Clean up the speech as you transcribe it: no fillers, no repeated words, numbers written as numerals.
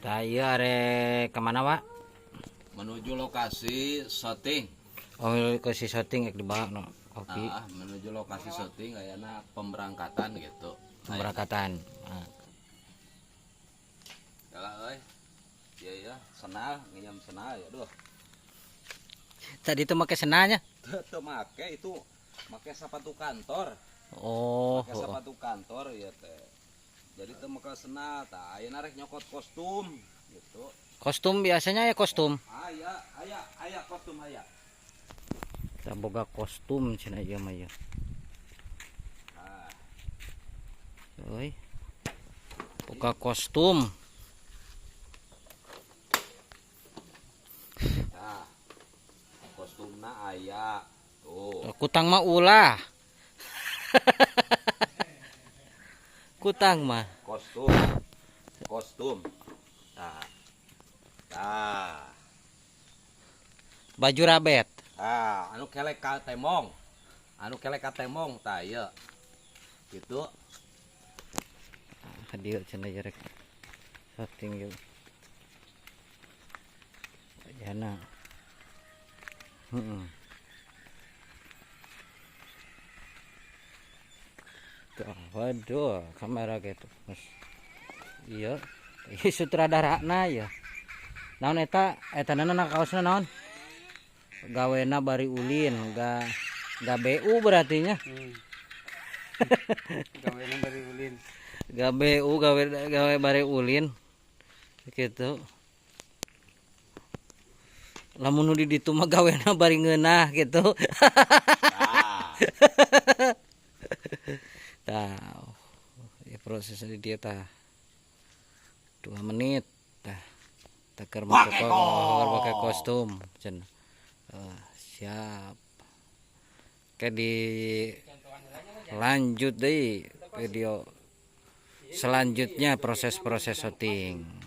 Tah ieu arek ka mana, Wak? Menuju lokasi syuting. Oh, ke si syuting ek dibawa no kopi. Ah, menuju lokasi syuting kayaknya pemberangkatan gitu. Pemberangkatan. Ah. Yalah euy. Iya ya, senal, nginjem senal ya duh. Tadi itu make senalnya? Teu make itu, make sepatu kantor. Oh, make sepatu kantor ya teh. Jadi teu make senal, tah ayeuna rek nyokot kostum gitu. Kostum biasanya ya kostum. Aya, aya, aya kostum aya. Kita boga kostum cenah ieu mah ieu. Ah. Euy. Boga kostum. Nah, kostumna aya. Tuh. Kutang mah ulah. Kutang mah. Kostum. Kostum. Nah. Nah. Baju rabet. Ah, anu kelek ka temong. Anu kelek ka temong tah ieu. Gitu. Ah, dieu cenah ieu rek. Syuting ieu. Jana. Heeh. Tuh, waduh, kamera gitu. Mas. Iya, iya sutradarana ya. Naon eta? Eta nana kaosna naon? Gawena bari ulin, ga BU berarti nya. Gawena bari ulin. Ga BU gawe bari ulin. Gitu. Lamun nu di ditu mah gawena bari ngeunah gitu. Tah, ya prosesnya di dia tah. 2 menit tah. Teker pakai kostum cenah. Siap. Oke, di lanjut deh video selanjutnya proses-proses syuting.